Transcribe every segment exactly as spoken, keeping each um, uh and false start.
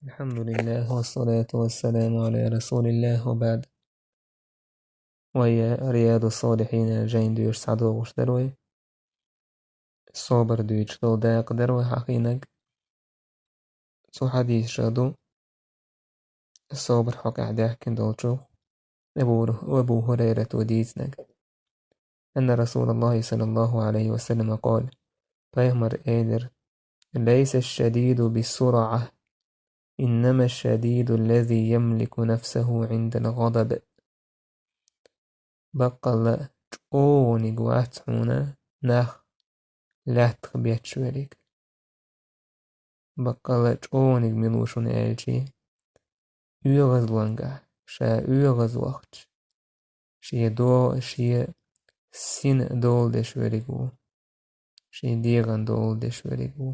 الحمد لله والصلاة والسلام على رسول الله وبعد. Вай Риядус-Салихьин жайн доьшуш схьадогӀуш дара вай. Собар дуьйцуш долу дакъа дара вай хьахийнарг. Цу хьадисашкахь ду собар хьокъехь даьхкина долчух Абу, Абу Хурайрата дийцинарг. أن رسول الله صلى الله عليه وسلم قال: Пайхамара элира: ليس الشديد بالصرعة، إنما الشديد الذي يملك نفسه عند الغضب. Баккъалла чӀогӀаниг вац хьуна нах лаьттах бетташ верг. Баккъалла чӀогӀаниг мила ву шуна аьлча, оьгӀазлонгахь, ша оьгӀаз вахча, шен до-, шен сина дола деш верг ву, шен дегӀан дола деш верг ву.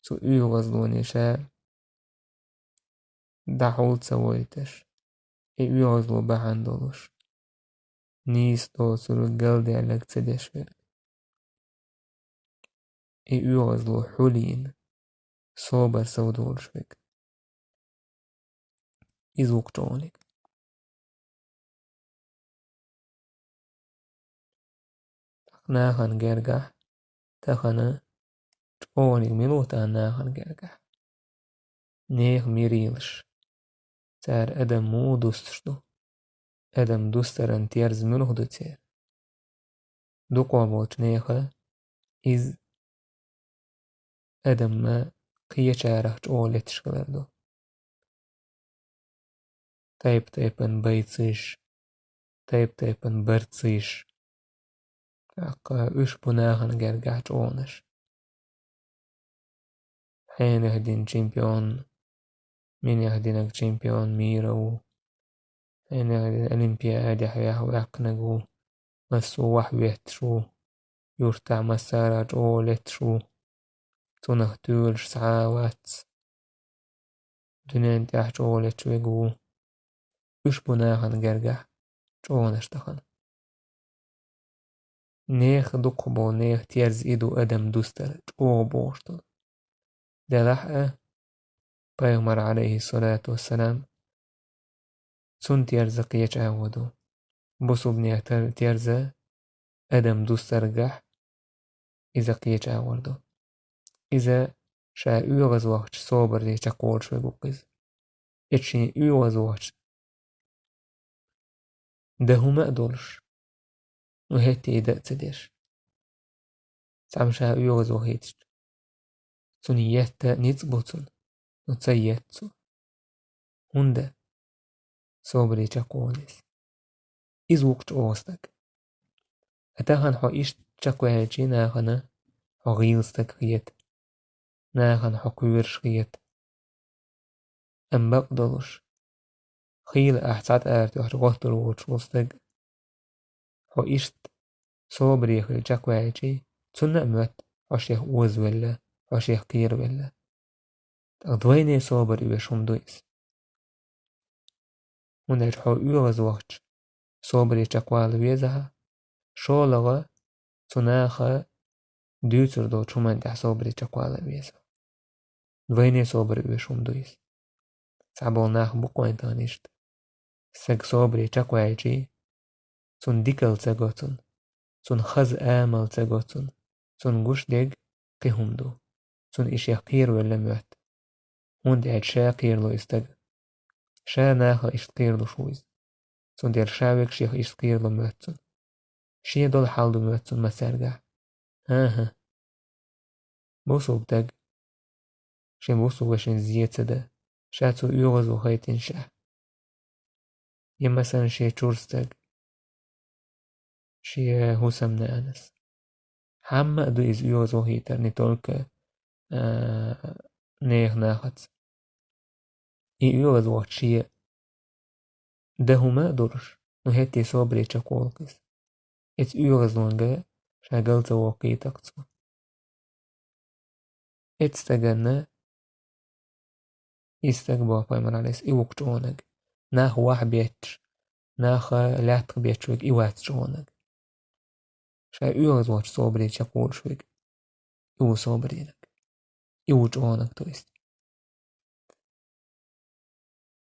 Цу оьгӀазлоне ша дӀахьул ца войтуш, и оьгӀазло бахьана долуш, нийса доцург галдаьлларг ца деш верг. И оьгӀазло хьулйина, собар сов долуш верг. Иза ву-кх чӀогӀаниг. Нахана гергахь тахана чӀогӀаниг мила ву тахана нахана гергахь? Нехан мирийлаш. Цара адам муха дустуш ду? Адам дустаран терза муьлха ду церан? Дукхо болчу нехан иза адамна кхечарах чӀогӀа леташ хилар ду. Тайп-тайпана бойцаш, тайп-тайпана барцаш. ТӀаккха уьш бу нахана гергахь чӀогӀанаш. Хьенех дина чемпион, минех динарг чемпион мира ву. Хьенех дина олимпиадехь ваьккхинарг ву, массо а ваьхьа ветташ ву, юьртахь массара а чӀогӀа леташ ву. Цунах тоьлуш цхьа а вац. Дуьнен тӀехь чӀогӀа леташ верг ву. Уьш бу нахана гергахь чӀогӀанаш тахана. Нехан дукхахболу нехан терза и ду адам дустар чӀогӀа бохуш долу. Делахь а, пайхамар, Ӏалайхиссалату вассалам, цунна терза кхечу агӀор ду. Бусулбанех тер-, терза адам дустаргахь иза кхечу агӀор ду. Иза ша оьгӀаз вахча собаре чекхволуш верг ву-кх иза. Эцу шен оьгӀаз вахча дан хӀума а долуш, ну, хӀетте и дан а ца деш. Цхьамма ша оьгӀаз вахийтича, цунна етта ницкъ бу цунна, ну, ца етта цо. ХӀунда? Собаре чекхволу иза. Иза ву-кх чӀогӀа стаг. Ткъа тахана хьо иштта чекхваьлча нахана, хьо гӀийла стаг хета. Нахана хьо кхоьруш хета. Амма бакъдолуш, хийла ахь цхьа тӀара тоьхча гӀоттур воцуш волу стаг, хьо иштта собаре хилла чекхваьлча, цунна а моьтту хьо шех озавелла, хьо шех кхеравелла. ТӀаккха двойне собар оьшу хӀума ду иза. ХӀунда аьлча хьо оьгӀаз вахча собаре чекхвала веза хьо, шолгӀа цу наха дуьйцур долчу хӀуманна тӀехь собаре чекхвала веза. Двойне собар оьшу хӀума ду иза. Цхьаболу нах бу-кх вайн тахана иштта. Стаг собаре чекхваьлча, цунна дикалла ца го цунна, цунна хаза амал ца го цунна, цунна гуш дерг кхин хӀума ду. Цунна и шех кхеравелла моьтту. ХӀунда аьлча ша кхерало и стаг. Ша нахах иштта кхералуш ву иза. Цундела ша верг шех иштта кхерало моьтту цунна. Шен долу хьал ду моьтту цунна массаьргахь. ХӀан-хӀа. Бусулба стаг шен бусулба вешин зен ца дан, ша цо оьгӀаз ву хайтина ша. Я, масалан, шен чуьра стаг, шен хӀусамнанас. Хьамма а ду иза оьгӀаз вахийтар не только, а, нехан нахаца. И оьгӀаз вахча шен дан хӀума а долуш, ну, хӀетте собаре чекхволу-кх иза. Эцу оьгӀазлонга ша гал ца воккхуьйту-кх цо. Эцу стаганна, и стаг боху пайхамар, Ӏалайхиссалам, и ву-кх чӀогӀаниг. Нах ваьхьа бетташ, нах лаьттах бетташ верг и вац чӀогӀаниг. Ша оьгӀаз вахча собаре чекхволуш верг, и ву собарениг. И ву чӀогӀаниг, то есть.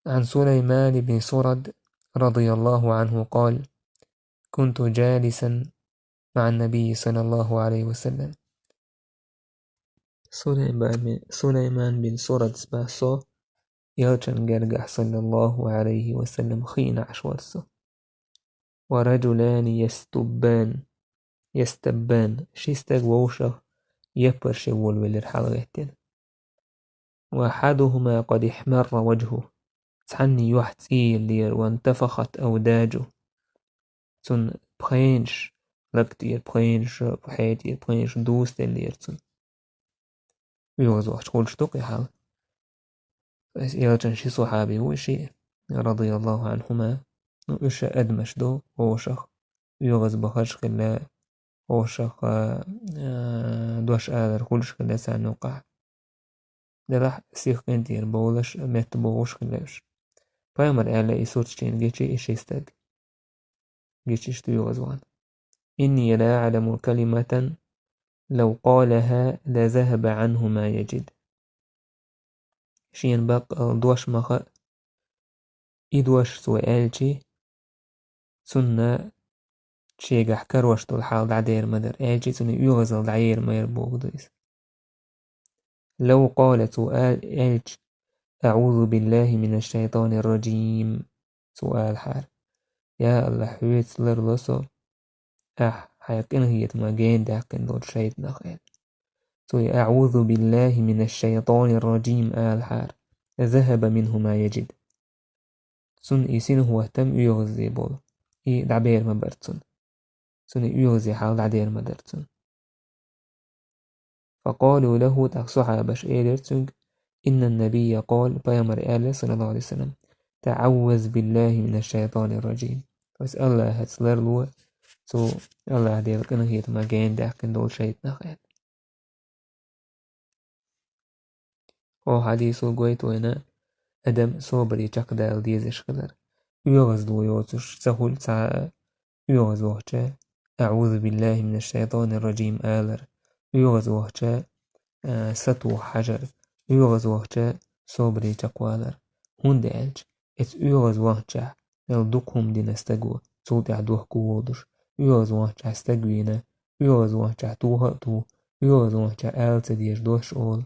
عن سليمان بن سرد رضي الله عنه قال: كنت جالسا مع النبي صلى الله عليه وسلم. Сулайман бин, Сулайман бин Сурад баьхьа со, Элчан гергахь, саллаллаху алейхи ва саллям, хиъна Ӏаш вар со. ورجلان يستبان، يستبان, ши стаг вовшах яппараш волавелира хьалагӀеттина. وأحدهما قد احمر وجهه, цхьанний юьхь цӀиеллера, وانتفخت أوداجه, цун пхенаш, лаг тӀера пхенаш, пхье тӀера пхенаш дустеллера цун. ОьгӀазвахача хуьлуш ду-кх и хьал. Ас Элчан ши сахьаби ву шиъ, радияллаху анхума. Ну, уьш адамаш ду, вовшах оьгӀазбахарш хилла, вовшах, а, а, дош алар хуьлуш хилла царна юкъахь. Делахь сих къинтӀера бовлаш, метта богӀуш хилла уьш. Пайхамара аьлла и сурт шена гича и ши стаг. Гича иштта оьгӀазвахана: إني لأعلم كلمة لو قالها لذهب عنه ما يجد. Шена баккъал дош ма хаьа, и дош цо аьлча, цунна шегахь карош долу хьал дӀадер ма дара, аьлча цунна оьгӀазалла дӀаер ма яра бохург ду иза. لو قال, цо ал-, аьлча: أعوذ بالله من الشيطان الرجيم, цо алахьара: «Я АллахӀ, хьоьца ларло со, ахь хьайн къинхетамах гена даьккхина долчу шайтӀанах», аьлла. Цо и «أعوذ بالله من الشيطان الرجيم» алахьара, ذهب منه ما يجد. Цунна и синхӀоттам оьгӀазе болу, и дӀабер ма бара цунна. Цунна и оьгӀазе хьал дӀадер ма дара цунна. فقالوا له, тӀаккха сахьабаша элира цуьнга: إن النبي قال, пайхамара аьлла, саллаллаху алейхи ва саллям: «تعوذ بالله من الشيطان الرجيم». Ас АллахӀаца ларло, цу АллахӀ Делан къинхетамах гена даьккхина долу шайтӀанах, аьлла. Хьо хьадисо гойту вайна адам собаре чекхдала дезаш хилар. ОьгӀазло йоцуш ца хуьлу цхьа а, оьгӀазвахча: «أعوذ بالله من الشيطان الرجيم» алар, оьгӀазвахча, а, сатуха хьажар, оьгӀазвахча собаре чекхвалар. ХӀунда аьлча, эцу оьгӀазвахчахь, мел дукха хӀума дина стаго, цул тӀаьхьа дохко волуш, оьгӀазвахчахь стаг вийна, оьгӀазвахчахь тоха а туху, оьгӀазвахчахь ала ца дезаш дош олу.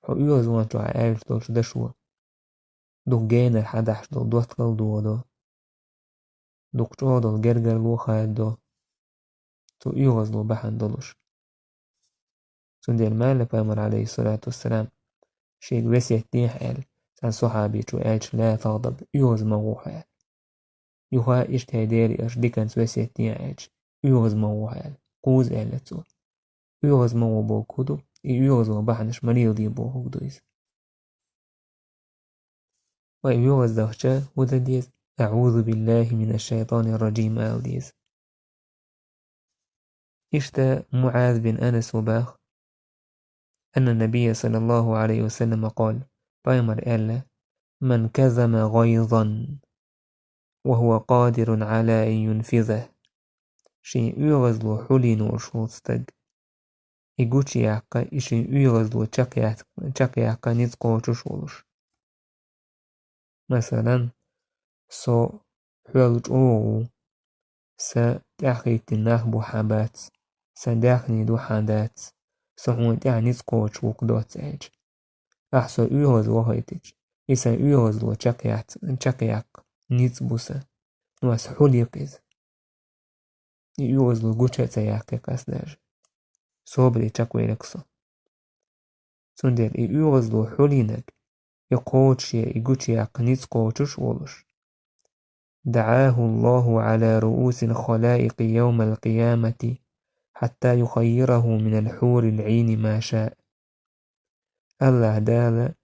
Хьо оьгӀазвахчо хьан аьллаш долчу дашо дукха генара хьан дахьаш долу доттагӀалла дохадо, дукха чӀогӀа долу гергарло хададо, цу оьгӀазло бахьана долуш. Цундела ма аьлла пайхамара, алейхиссалату вассалам, шега весет дехьа аьлла, цхьана сахьабичо аьлча: «لا تغضب, оьгӀаз ма гӀо хьо», аьлла. Юха иштта хӀей дера аша диканца весет дехьа аьлча, оьгӀаз ма гӀо хьо аьлла. Кхузза аьлла цо. ОьгӀаз ма гӀо бохург хӀун ду, и оьгӀазло бахьанаш ма леладе бохург ду иза. Вай оьгӀаздахча хӀун дан деза? «أعوذ بالله من الشيطان الرجيم» ала деза. Иштта МуӀаз бин Анас ву баха: أن النبي صلى الله عليه وسلم قال, пайхамара аьлла: «من كظم غيظا وهو قادر على أن ينفذه». Шен оьгӀазло хьулйина волуш волу стаг, и гучуяккха, и шен оьгӀазло чекхъя-, чекхъяккха ницкъ кхочуш волуш. Масалан, со хьол чӀогӀа ву, сан тӀаьхьахӀиттина нах бу хьан бац, сан даьхни ду хьан дац, со хьуна тӀехь ницкъ кхочуш ву-кх доцца аьлча. Ахь со оьгӀаз вахийтича, и сан оьгӀазло чекхъяц-, чекхъяккха ницкъ бу сан. Ну, ас хьулйи-кх иза. И оьгӀазло гуча а ца яккхи-кх ас даже. Собаре чекхвайра-кх со. Цундела и оьгӀазло хьулйинарг, и кхочушъян, и гучуяккха ницкъ кхочуш а волуш. «دعاه الله على رؤوس الخلائق يوم القيامة حتى يخيره من الحور العين ما شاء». АллахӀ Дала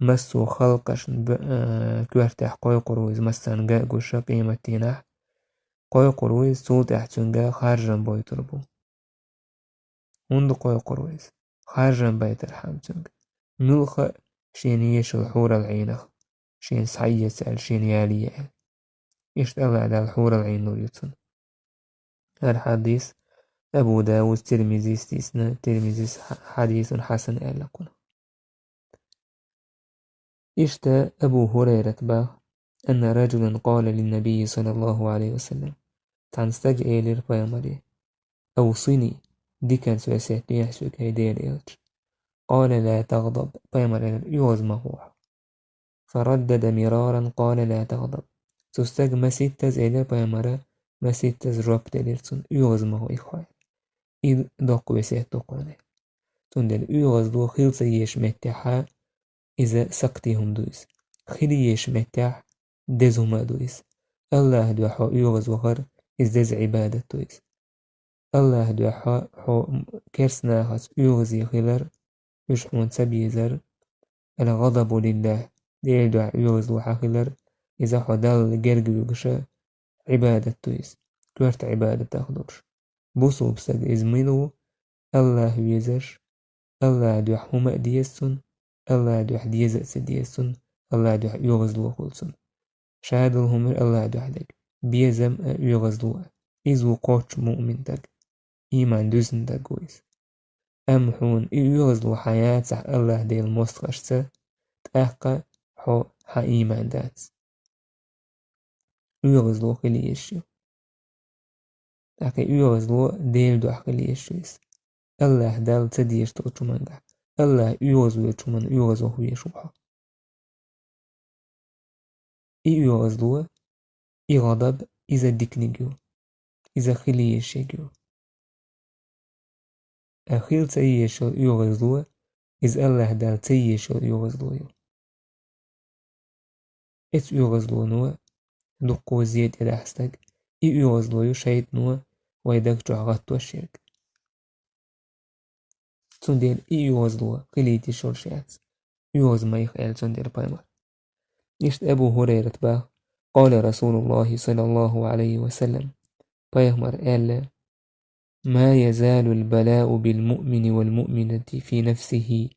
массо а халкъашна б-, а, коьртехь кхойкхур ву иза массарна а гуш къематдийнахь, кхойкхур ву иза, цул тӀаьхьа цуьнга харжам бойтур бу. ХӀунда кхойкхур ву иза? Харжам байтархьама цуьнга. Муьлхха а шена ешал хьурал Ӏийнах, шена схьаэца аьлла, шена ялае аьлла. Иштта АллахӀ Дала хьурал Ӏин лур ю цунна. ХӀара хьадис Абу Дауд, Тирмизис дийцина, Тирмизис хьа-, хьадисун хьасан аьлла кхунах. Иштта Абу Хурайрата баха: «أن رجلا قال للنبي صلى الله عليه وسلم». Цхьан стага элира пайхамаре: «أوصني», диканца весет де ахь соьга, хӀай Делан элча. «قال: لا تغضب», пайхамара элира: «ОьгӀаз ма хила хьо». «فردد مرارا: قال: لا تغضب». Цу стага масийттаза элира пайхамара, масийттаза жоп делира цунна: «ОьгӀаз ма хила хьо». И доккха весет ду кхунна. Цундела оьгӀазло хила ца езача меттехь иза сакхте хӀума ду иза. Хила езача меттехь деза хӀума а ду иза. АллахӀа дуьхьа хьо оьгӀаз вахар, иза деза Ӏибадат ду иза. АллахӀа дуьхьа хьо керста нахаца оьгӀазе хилар, уьш хьуна ца безар, الغضب لله, Делан дуьхьа оьгӀазло хьан хилар, иза хьо Далла герга вуьгуша Ӏибадат ду иза, коьрта Ӏибадатех долуш. Бусулба стаг иза мила ву? АллахӀ везаш, АллахӀа дуьхьа хӀума а деза цунна, АллахӀа дуьхьа деза а ца деза цунна, АллахӀа дуьхьа оьгӀазло хуьлу цунна. Шадолу хӀума АллахӀа дуьхьа дерг, безам а, оьгӀазло а. Иза ву кхоччуш муъмин стаг, ийман дуьзна стаг ву иза. Амма хьуна и оьгӀазло хьан яцахь АллахӀ Делан мостагӀашца, тӀаккха хьо хьан ийман дац. ОьгӀазло хила езаш ю. ТӀаккха и оьгӀазло Делан дуьхьа хила езаш ю иза. АллахӀ Далла ца дезаш долчу хӀумангахь, АллахӀ оьгӀаз воьдучу хӀуманна оьгӀаз ваха везаш ву хьо. И оьгӀазло, и гӀадаб, иза диканиг ю, иза хила езаш ерг ю. Ткъа хила ца езаш йолу оьгӀазло, иза АллахӀ Далла ца езаш йолу оьгӀазло ю. Эцу оьгӀазлоно дуккха зе тӀедахь стаг, и оьгӀазло ю шайтано вай даг чохь гӀаттош ерг. Цундела и оьгӀазло хилийта йиш йолуш яц, оьгӀаз ма яха аьлла цундела пайхамара. Иштта Абу Хурайрата баха: قال رسول الله صلى الله عليه وسلم, пайхамара аьлла: ما يزال البلاء بالمؤمن والمؤمنة في نفسه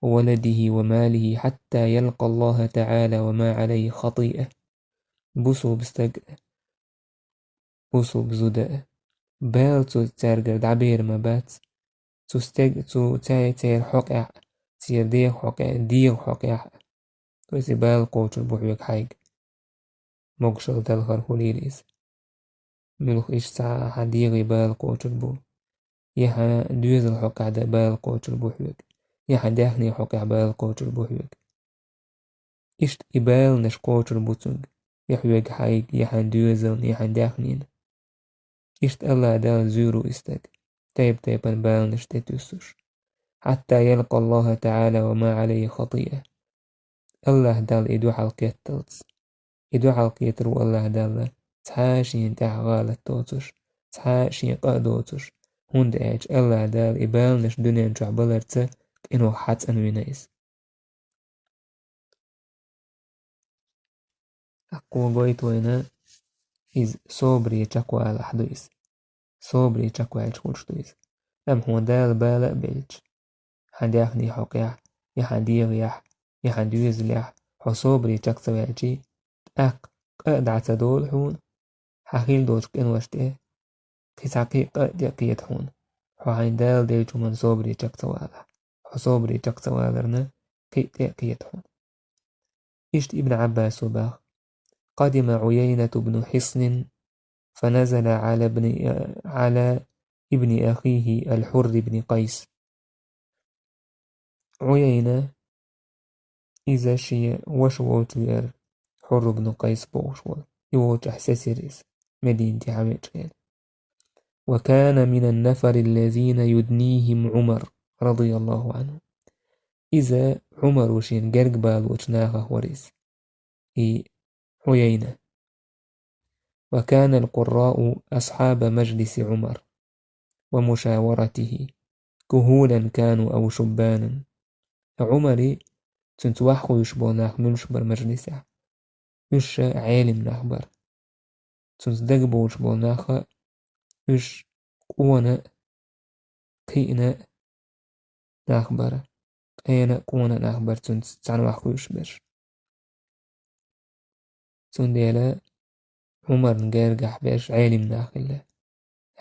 وولده وماله حتى يلقى الله تعالى وما عليه خطيئة. Бусулба стаг, бусулба зуда, бала цу цаьргара дӀабер ма бац, цу стеган, цу цаьргара хьокъехь, церан дегӀан хьокъехь, дегӀан хьокъехь, то есть бала кхочур бу хьоьга хьайга. Могушалла талхар хуьлийла иза. Муьлха иштта цхьа хьан дегӀан бала кхочур бу, я хьан доьзалан хьокъехь дан бала кхочур бу хьоьга, я хьан даьхнин хьокъехь бала кхочур бу хьоьга. Иштта и баланаш кхочур бу цуьнга, я хьоьга хьайга, я хьан доьзална, я хьан даьхнина. Иштта АллахӀ Далла зуьйр ву и стаг, тайп-тайпана баланаш тӀетуьссуш. حتى يلقى الله تعالى وما عليه خطيئة. АллахӀ Далла и дуьхьал кхетталц. И дуьхьал кхетар ву АллахӀ Далла, цхьа а шена тӀехь гӀалат доцуш, цхьа а шен къа а доцуш, хӀунда аьлча АллахӀ Дала и баланаш дуьнен чохь баларца къинойх хьацӀанвина иза. ТӀаккха гойту вайна, иза собаре чекхвалахь ду иза. Собаре чекхваьлча хуьлуш ду иза. Амма хьуна Дала бала а белча, хьан даьхнин хьокъехь, я хьан дегӀехь, я хьан доьзалехь хьо собаре чекх ца ваьлчий, тӀаккха къа а дӀа ца долу хьуна, хьан хилла долчу къинош тӀе кхин цхьа кхин а къа а тӀе а кхета хьуна. Хьо хьайна Дала деллачу хӀуманна собаре чекх ца валахь. Хьо собаре чекх ца валарна, кхин а тӀе а кхета хьуна. Иштта Ибн Ӏаббасо баха: قدم عيينة بن حصن فنزل على ابن، على ابن أخيه الحر بن قيس. Ӏуяйна, иза шен ваша волчу яра, Хьурр ибн Къайс бохуш волу. И волчохь сецира иза, Мединате хьан веача хенахь. وكان من النفر الذين يدنيهم عمر رضي الله عنه. Иза Ӏумар ву шена герга балочу нахах вара иза. И Ӏуяйна. وكان القراء أصحاب مجلس عمر ومشاورته كهولا كانوا أو شبانا. Ӏумари, цуьнца ваха хуьйшуш болу нах муьлш бара мажлисехь? Уьш ша Ӏелим нах бара. Цуьнца дагабовлуш болу нах а, уьш къона а, кхиъна а нах бара. Къена а, къона а нах бара цуьнца цхьаьна ваха хуьйшуш берш. Цундела Ӏумарна гергахь берш Ӏелим нах хилла.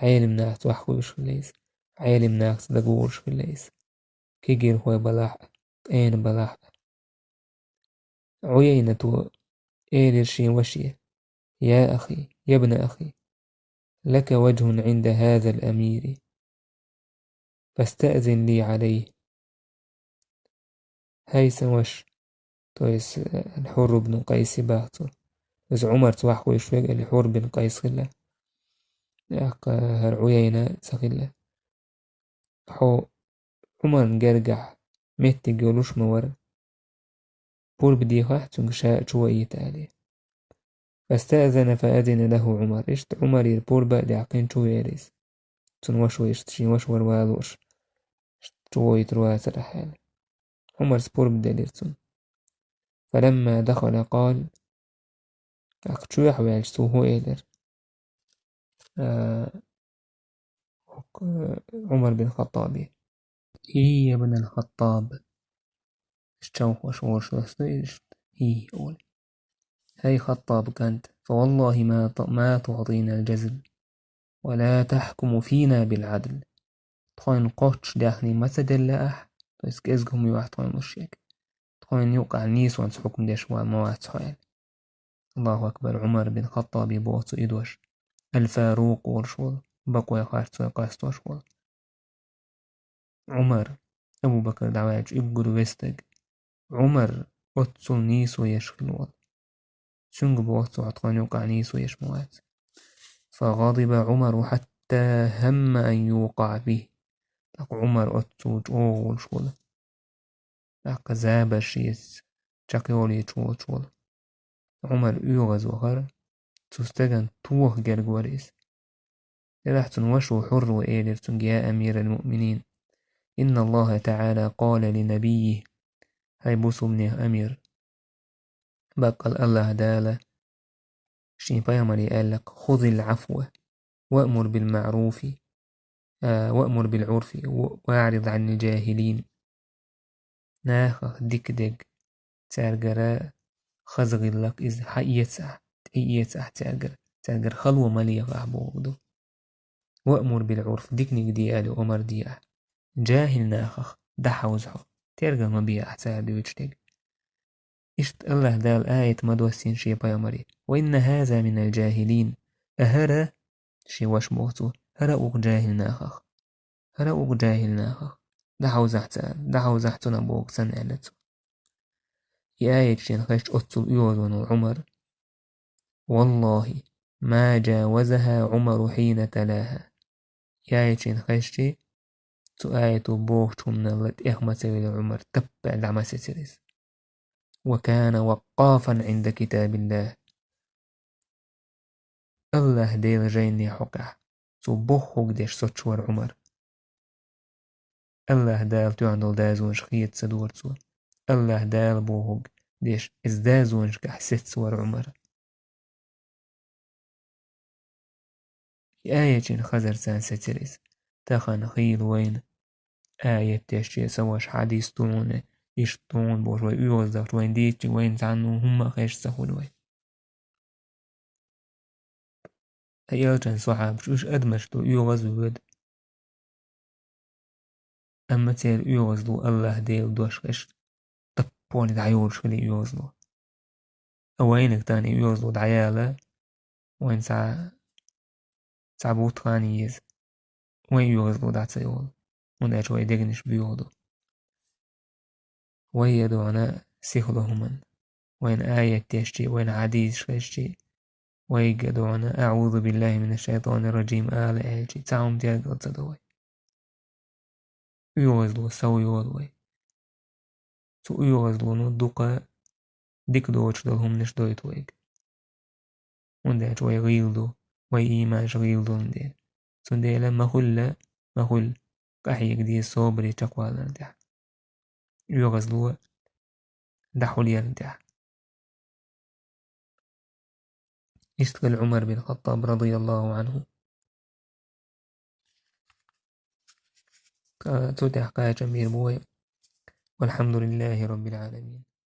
Ӏелим нахаца ваха хуьйшуш хилла иза. Ӏелим нахаца дагаволуш хилла иза. Кегийрхой балахь а, къена балахь а. Ӏуяйнато элира шен ваше: «Я ахи, я бна ахи, лака важхӀун Ӏинда хӀазал амири, фастаъзин ли Ӏалайхи». ХӀай сан ваша, то есть, э, Хьурр бну Къайси бах цо. Иза Ӏумарца ваххуьйш верг, или Хьурр бин Къайс хилла. ТӀаккха хӀара Ӏуяйна ца хилла. Хьо Ӏумарна гергахь меттиг йолуш ма вара. Пурба дехахь цуьнга ша чу ваийта аьлла. Фастаъзана фаазина лахӀу Ӏумар. Иштта Ӏумарера пурба а даьккхина чу веара иза. Цуьнан ваша ву иштта, шен ваша вара валуш. Иштта чу ваийтар вацара аьлла. Ӏумарс пурба делира цунна. Фаламма дахала къала. ТӀаккха чоьхьа ваьлча цо хӀун элира? А, Ӏумар бин Хаттаби. «Хи, я бна аль-Хаттаб». Иштта чавхош волуш дош ду иштта. «Хи», олу. «ХӀай Хаттаб кӀант, фа валлахӀи ма т-, ма тугӀтина аль-жазл, ва ла тахькуму фина биль-Ӏадл». Тхойна кхоччуш даьхни ма ца делла ахь, то есть кӀезга хӀума ю ахь тхойна луш ерг. Тхойна юкъахь нийсонца хьукм деш ма вац хьо аьлла. АллахӀу акбар, Ӏумар бин Хаттаби боху цо и дош. Аль-Фарукъ волуш волу, бакъой харцой къастош волу. Ӏумар, Абу Бакр дӀаваьлча уггар вестаг. Ӏумар оццул нийсо еш хилла волу. Цуьнга боху цо, хьо тхойна юкъахь нийсо еш ма вац. Фа гӀадиба Ӏумару хьатта хӀамма ан юкъаӀа бихӀ. ТӀаккха Ӏумар оццул чӀогӀа волуш волу. ТӀаккха забарш еза чекхйолуьйтуш волуш волу. Ӏумар оьгӀаз вахара, цу стагана тоха герга вара иза. Делахь цуьнан ваша ву Хьурро элира цуьнга: «Я амирал муъминин, инна АллахӀа таӀала къала ли набиййихӀи», хӀай бусулбанех амир, баккъал АллахӀа Дала шен пайхамаре аьлла: «Хузил Ӏафва, ваъмур бил маӀруфи, а, ваъмур бил Ӏурфи, ва, ваӀрид Ӏанил жахӀилин». Нахах дика дерг, цаьргара хаза гӀиллакх иза хьаэца ахь, тӀеэца ахь цаьргара, цаьргара хало ма леха ахь бохург ду. «Ваъмур бил Ӏурф», диканиг де аьлла омар де ахь. ЖахӀил нахах дӀахьовза хьо, тергал ма бе ахь цара дуьйцуш дерг. Иштта АллахӀа Дала аят ма доссийна шен пайхамаре: «Ва инна хӀаза минал жахӀилин». А хӀара, шен ваша боху цо, хӀара а ву-кх жахӀил нахах. ХӀара а ву-кх жахӀил нахах. ДӀахьовзахь цара, дӀахьовзахь цунах бохург санна аьлла цо. И аят шена хезча оццул оьгӀаз ван волу Ӏумар. «ВаллахӀи, ма жавазахӀа Ӏумару хьина талахӀа». И аят шена хезча, цу аято бохучу хӀуманал тӀех ма ца вилира Ӏумар, таппаьлла дӀа ма сецира иза. «Ва кана ваккъафан Ӏинда китабиллахӀ». АллахӀ Делан жайнех хьокъехь цо бохург деш соцуш вара Ӏумар. АллахӀ Дала тоьхна долу дазонаш хеда ца дора цо. АллахӀ Дала бохург деш, иза дазонашкахь сецна вара Ӏумар. И аят шена хазарца сецира иза. Тахана хийла вайна аят дешча, сан ваша, хьадис ду хьуна, иштта ду хьуна бохуш, вай оьгӀаз дахча, вайна дийцча, вайна цхьанна хӀумма а хезаш ца хуьлу вай. Ткъа элчан сахьабаш, уьш адамаш ду, оьгӀаз а воьду. Амма церан оьгӀазло АллахӀ Делан дош хезаш, таппоне дӀайолуш хили оьгӀазло. А вайниг тахана и оьгӀазло дӀаяла, вайн цхьа, цхьа бутт хан еза. Вайн оьгӀазло дӀа ца йолу, хӀунда аьлча вайн дегнаш боьха ду. Вай а ду хьуна сихло хӀуманна. Вайна аят дешча, вайна хьадисаш хезча, вайга а ду хьуна: «АӀузу биллахӀи минаш-шайтӀанир-ражим», ала аьлча, цхьа хӀума тергал ца до вай. ОьгӀазло сов йолу вай. Цу оьгӀазлоно дукха дика доцуш долу хӀуманаш дойту вайга. ХӀунда аьлча вай гӀийла ду, вай ийманаш гӀийла долун дела. Цундела ма хуьлла, ма хуьлла къахьега деза собаре чекхваларна тӀехь. ОьгӀазло дӀахьулъярна тӀехь. Иштта хилла Ӏумар бин Хаттаб, радияллаху анху. Цу тӀехь кхачам бийр бу вай. Валхьамдулиллахи раббил Ӏаламин.